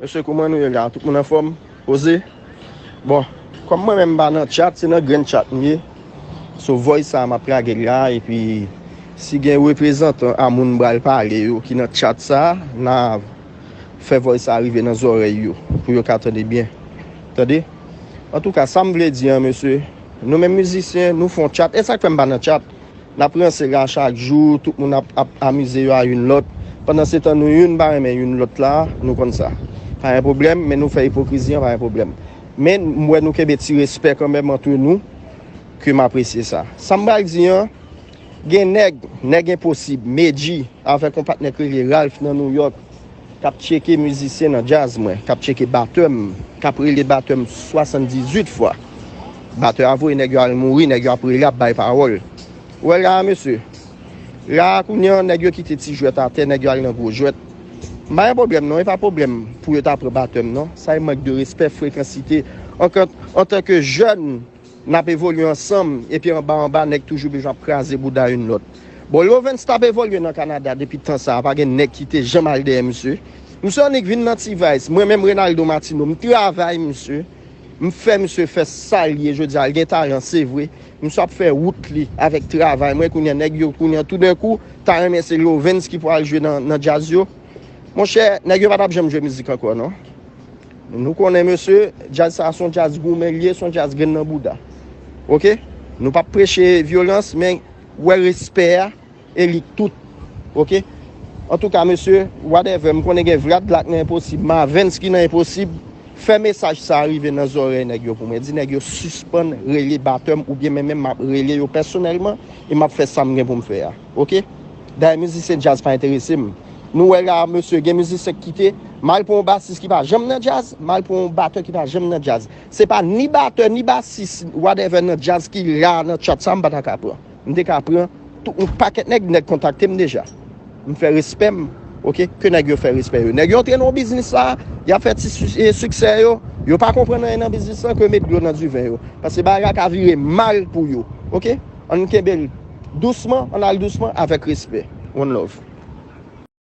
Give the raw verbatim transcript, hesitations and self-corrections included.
Mesye, kòman nou ye la? Tout moun anfòm? Poze? Bon, kòm mwen menm m pa nan chat, se nan grenn chat m ye. So voice sa m ap lage l la, epi si gen reprezantan a moun m pral pale yo ki nan chat sa, n a fè voice sa rive nan zòrèy yo, pou yo ka tande byen. Tande? Antouka, sa m vle di an, mesye, nou menm mizisyen, nou fè yon chat. E sa k fè m pa nan chat? N ap ranse la chak jou, tout moun ap, ap amize yo a youn lòt. Pandansetan, nou youn pa renmen youn lòt la, nou konn sa. Pa gen pwoblèm, men nou fè ipokrizi an, pa gen pwoblèm. Men m wè nou kenbe ti respè kanmenm antre nou, ke m apresye sa. Sa m pral di an, gen nèg, nèg enposib, Medji, avèk yon patnè k rele Ralph nan Nouyòk, k ap tcheke mizisyen nan djaz mwen, k ap tcheke batè m, k ap rele batè m swasanndizuit fwa. Batè a voye nèg yo al mouri, nèg yo ap rele, ap bay pawòl. Ou wè la a, mesye? La a, kounye a, nèg yo kite ti jwèt atè, nèg yo al nan gwo jwèt. M pa gen pwoblèm non, e pa pwoblèm pou yo ta pran batè m non. Sa e mank de respè, frekansite. An, antanke jèn, n ap evolye ansanm, epi anba anba, nèg toujou bezwen ap kraze bouda youn lòt. Bon, Lovens t ap evolye nan Kanada depi tan sa a, pa gen nèg ki te janm al dèyè misye. Misye annik vin nan T-Vice, mwen menm Renaldo Martino, m travay misye, m fè misye fè sa l ye jodi a, l gen talan, se vre. Misye ap fè wout li avèk travay mwen, kounye a nèg yo, kounye a toudenkou, ta renmen se Lovens ki pral jwe nan, nan djaz yo. Monchè, nèg yo pa t ap janm jwe mizik ankò non. Nou konnen, mesye, djaz sa a se yon djaz goumen l ye, se yon djaz grenn nan bouda. Oke? Nou p ap preche vyolans, men wè respè a, e li tout. Oke? Antouka, mesye, whatever, m konnen gen Vlad la k nan Enposib, Mavens ki nan Enposib, fè mesaj sa a rive nan zòrèy nèg yo pou mwen. Di nèg yo sispann rele batè m, oubyen men menm m ap rele yo pèsonèlman, e m ap fè sa m gen pou m fè a. Oke? Dayè mizisyen djaz pa enterese m. Nou wè la, mesye, gen mizisyen k kite, m al pran yon basis ki pa janm nan djaz, m al pran yon batè ki pa janm nan djaz. Se pa ni batè, ni basis, whatever nan djaz ki la nan chat sa, m pa ta ka pran. M te ka pran tout yon pakèt nèg, nèg kontakte m deja. M fè respè m, oke, ke nèg yo fè respè yo. Nèg yo antre nan biznis sa, y ap fè ti su- e siksè yo, yo pa konprann anyen nan biznis lan ke met dlo nan diven yo. Paske bagay la ka vire mal pou yo, oke? Ann kenbe l dousman, ann al dousman, avèk respè. One love.